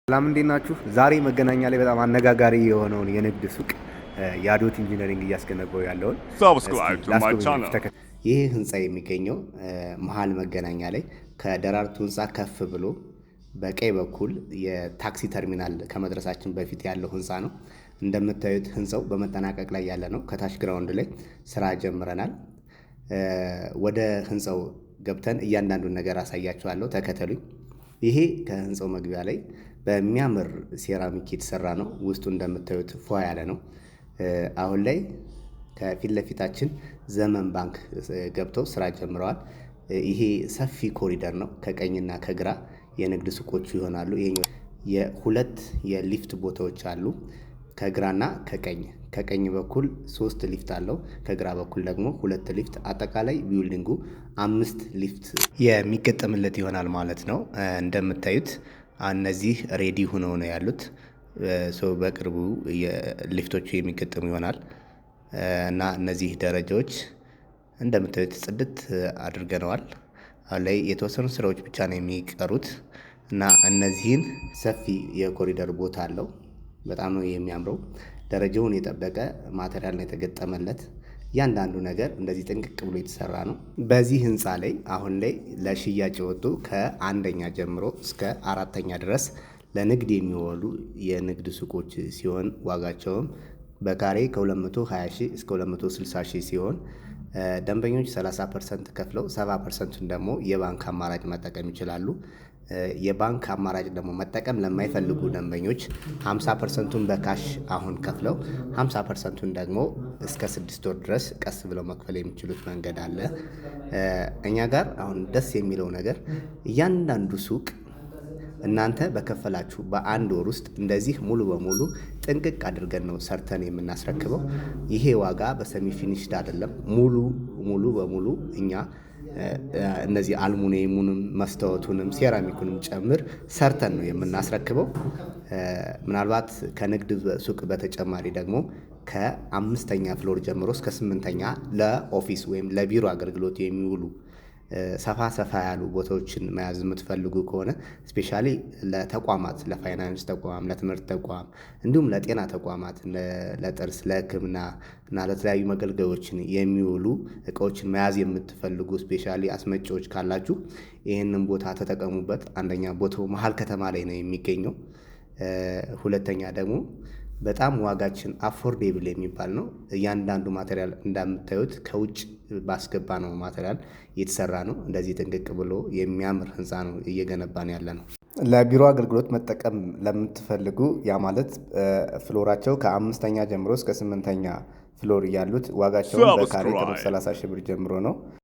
ሰላም፣ እንዴት ናችሁ? ዛሬ መገናኛ ላይ በጣም አነጋጋሪ የሆነውን የንግድ ሱቅ የአዶት ኢንጂነሪንግ እያስገነባው ያለውን Subscribe to my channel. ይህ ህንፃ የሚገኘው መሀል መገናኛ ላይ ከደራርቱ ህንፃ ከፍ ብሎ በቀኝ በኩል የታክሲ ተርሚናል ከመድረሳችን በፊት ያለው ህንፃ ነው። እንደምታዩት ህንፃው በመጠናቀቅ ላይ ያለ ነው። ከታች ground ላይ ስራ ጀምረናል። ወደ ህንፃው ገብተን እያንዳንዱን ነገር አሳያችኋለሁ። ተከተሉኝ። ይሄ ከህንፃው መግቢያ ላይ በሚያምር ሴራሚክ የተሰራ ነው። ውስጡ እንደምታዩት ፏ ያለ ነው። አሁን ላይ ከፊት ለፊታችን ዘመን ባንክ ገብተው ስራ ጀምረዋል። ይሄ ሰፊ ኮሪደር ነው። ከቀኝና ከግራ የንግድ ሱቆቹ ይሆናሉ። ይሄኛው የሁለት የሊፍት ቦታዎች አሉ። ከግራና ከቀኝ። ከቀኝ በኩል ሶስት ሊፍት አለው። ከግራ በኩል ደግሞ ሁለት ሊፍት። አጠቃላይ building ኡ አምስት ሊፍት የሚገጠምለት ይሆናል ማለት ነው። እንደምታዩት እነዚህ ready ሆነው ነው ያሉት። So በቅርቡ ሊፍቶቹ የሚገጠሙ ይሆናል እና እነዚህ ደረጃዎች እንደምታዩት ጽድት አድርገነዋል። አሁን ላይ የተወሰኑ ስራዎች ብቻ ነው የሚቀሩት እና እነዚህን ሰፊ የኮሪደር ቦታ አለው። በጣም ነው የሚያምረው። ደረጃውን የጠበቀ material ነው የተገጠመለት። እያንዳንዱ ነገር እንደዚህ ጥንቅቅ ብሎ የተሰራ ነው። በዚህ ህንፃ ላይ አሁን ላይ ለሽያጭ የወጡ ከአንደኛ ጀምሮ እስከ አራተኛ ድረስ ለንግድ የሚውሉ የንግድ ሱቆች ሲሆን ዋጋቸውም በካሬ ከ220 ሺህ እስከ 260 ሺህ ሲሆን ደንበኞች 30% ከፍለው 70%ቱን ደግሞ የባንክ አማራጭ መጠቀም ይችላሉ። የባንክ አማራጭ ደግሞ መጠቀም ለማይፈልጉ ደንበኞች 50%ቱን በ cash አሁን ከፍለው 50%ቱን ደግሞ እስከ 6 ወር ድረስ ቀስ ብለው መክፈል የሚችሉት መንገድ አለ። እኛ ጋር አሁን ደስ የሚለው ነገር እያንዳንዱ ሱቅ እናንተ በከፈላችሁ በአንድ ወር ውስጥ እንደዚህ ሙሉ በሙሉ ጥንቅቅ አድርገን ነው ሰርተን የምናስረክበው። ይሄ ዋጋ በ semi finished አይደለም። ሙሉ ሙሉ በሙሉ እኛ እነዚህ አልሙኒየሙንም፣ መስታወቱንም፣ ሴራሚኩንም ጨምር ሰርተን ነው የምናስረክበው። ምናልባት ከንግድ ሱቅ በተጨማሪ ደግሞ ከአምስተኛ floor ጀምሮ እስከ ስምንተኛ ለ office ወይም ለቢሮ አገልግሎት የሚውሉ ሰፋ ሰፋ ያሉ ቦታዎችን መያዝ የምትፈልጉ ከሆነ፣ specially ለተቋማት፣ ለፋይናንስ ተቋም፣ ለትምህርት ተቋም እንዲሁም ለጤና ተቋማት፣ ለጥርስ፣ ለሕክምና እና ለተለያዩ መገልገያዎችን የሚውሉ እቃዎችን መያዝ የምትፈልጉ specially አስመጪዎች ካላችሁ ይህንን ቦታ ተጠቀሙበት። አንደኛ ቦታው መሀል ከተማ ላይ ነው የሚገኘው። ሁለተኛ ደግሞ በጣም ዋጋችን affordable የሚባል ነው። እያንዳንዱ material እንደምታዩት ከውጭ ባስገባነው material የተሰራ ነው። እንደዚህ ጥንቅቅ ብሎ የሚያምር ህንፃ ነው እየገነባን ያለ ነው። ለቢሮ አገልግሎት መጠቀም ለምትፈልጉ፣ ያ ማለት floor ኣቸው ከአምስተኛ ጀምሮ እስከ ስምንተኛ floor ያሉት ዋጋቸውን በካሬ ከ 30 ሺህ ብር ጀምሮ ነው።